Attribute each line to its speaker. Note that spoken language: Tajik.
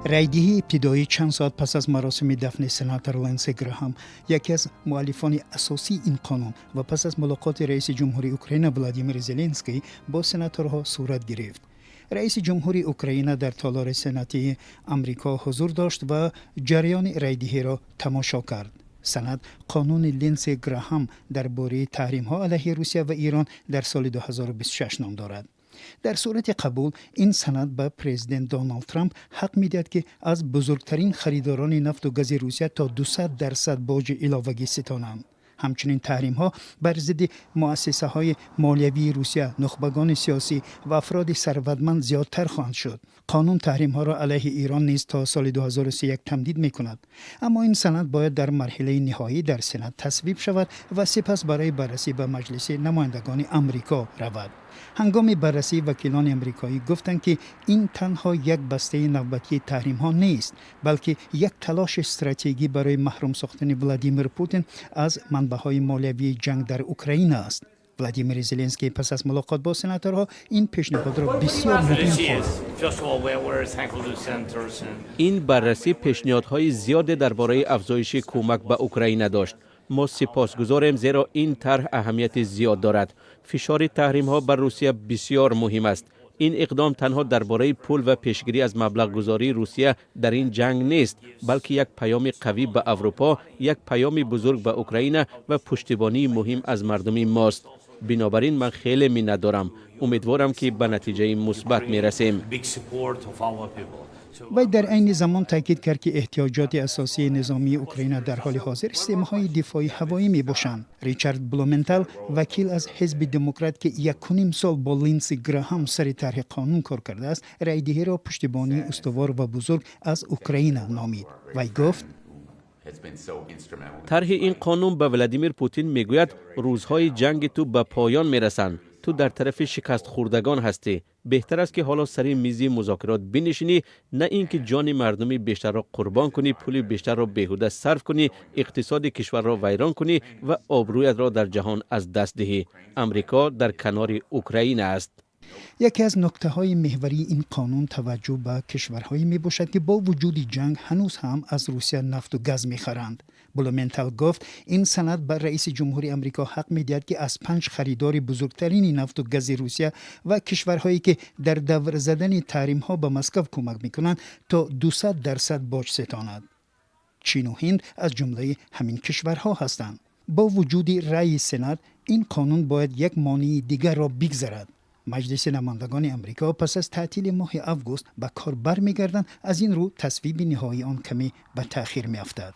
Speaker 1: Райдиҳии ибтидоӣ чанд соат пас аз маросими дафни сенатор Линдси Граҳам, яке аз муаллифони асосии ин қонун, ва пас аз мулоқоти раиси ҷумҳури Украина Владимир Зеленский бо сенаторҳо сурат гирифт. Раиси ҷумҳури Украина дар толори Сенати Амрико ҳузур дошт ва ҷараёни райдиҳиро тамошо кард. Санад Қонуни Линдси Граҳам дар бораи таҳримҳо алайҳи Русия ва Ирон дар соли 2026 ном дорад. Дар сурати қабул, ин санад ба президент Доналд Трамп ҳақ медиҳад, ки аз бузургтарин харидорони нафту гази Русия то 200% боҷи иловагӣ ситонанд. Ҳамчунин таҳримҳо бар зидди муассисаҳои молиявии Русия, нухбагони сиёсӣ ва афроди сарватманд зиёдтар хоҳанд шуд. Қонун таҳримҳоро алайҳи Ирон низ то соли 2031 тамдид мекунад. Аммо ин санад бояд дар марҳилаи ниҳоӣ дар Сенат тасвиб шавад ва сипас барои баррасӣ ба Маҷлиси намояндагони Амрико равад. Ҳангоми баррасӣ вакилони амрикоӣ гуфтанд, ки ин танҳо як бастаи навбатии таҳримҳо нест, балки як талоши стратегӣ барои маҳрум сохтани Владимир Путин аз манбаъҳои молиявии ҷанг дар Украина аст. Владимир Зеленский пас аз мулоқот бо сенаторҳо ин пешниҳодро бисёр муҳим хонд.
Speaker 2: Ин баррасӣ пешниҳодҳои зиёде дар бораи афзоиши кӯмак ба Украина дошт. Мо сипосгузорем, зеро ин тарҳ аҳамияти зиёд дорад. Фишори таҳримҳо бар Русия бисёр муҳим аст. Ин иқдом танҳо дар бораи пул ва пешгирӣ аз маблағгузории Русия дар ин ҷанг нест, балки як паёми қавӣ ба Аврупо, як паёми бузург ба Украина ва пуштибонии муҳим аз мардуми мост. Бинобар ин ман хеле миннатдорам. Умедворам, ки ба натиҷаи мусбат мерасем.
Speaker 1: Вай дар айни замон таъкид кард, ки эҳтиёҷоти асосии низомии Украина дар ҳоли ҳозир системаҳои дифои ҳавоӣ мебошанд. Ричард Блументал, вакил аз ҳизби Демократ, ки 1,5 сол бо Линдси Граҳам сари тарҳи қонун кор кардааст, райдиҳиро пуштибонии устувор ва бузург аз Украина номид. Вай гуфт:
Speaker 2: Тарҳи ин қонун ба Владимир Путин мегӯяд: рӯзҳои ҷанги ту ба поён мерасанд, ту дар тарафи шикастхӯрдагон ҳастӣ. Беҳтар аст, ки ҳоло сари мизи музокирот бинишинӣ, на ин ки ҷони мардуми бештарро қурбон кунӣ, пули бештарро беҳуда сарф кунӣ, иқтисоди кишварро вайрон кунӣ ва обрӯятро дар ҷаҳон аз даст диҳӣ. Амрико дар канори Украина аст.
Speaker 1: Яке аз нуктаҳои меҳварии ин қонун таваҷҷӯҳ ба кишварҳое мебошад, ки бо вуҷуди ҷанг ҳанӯз ҳам аз Русия нафту газ мехаранд. Блументал гуфт, ин санад ба раиси ҷумҳури Амрико ҳақ медиҳад, ки аз панҷ харидори бузургтарини нафту гази Русия ва кишварҳое, ки дар давр задани таҳримҳо ба Москав кӯмак мекунанд, то 200% боҷ сетонад. Чину Ҳинд аз ҷумлаи ҳамин кишварҳо ҳастанд. Бо вуҷуди раъи Сенат, ин қонун бояд як монеи дигарро бигзарад. Маҷлиси намояндагони Амрико пас аз таътили моҳи август ба кор бармегарданд. Аз ин рӯ тасвиби ниҳоии он каме ба таъхир меафтад.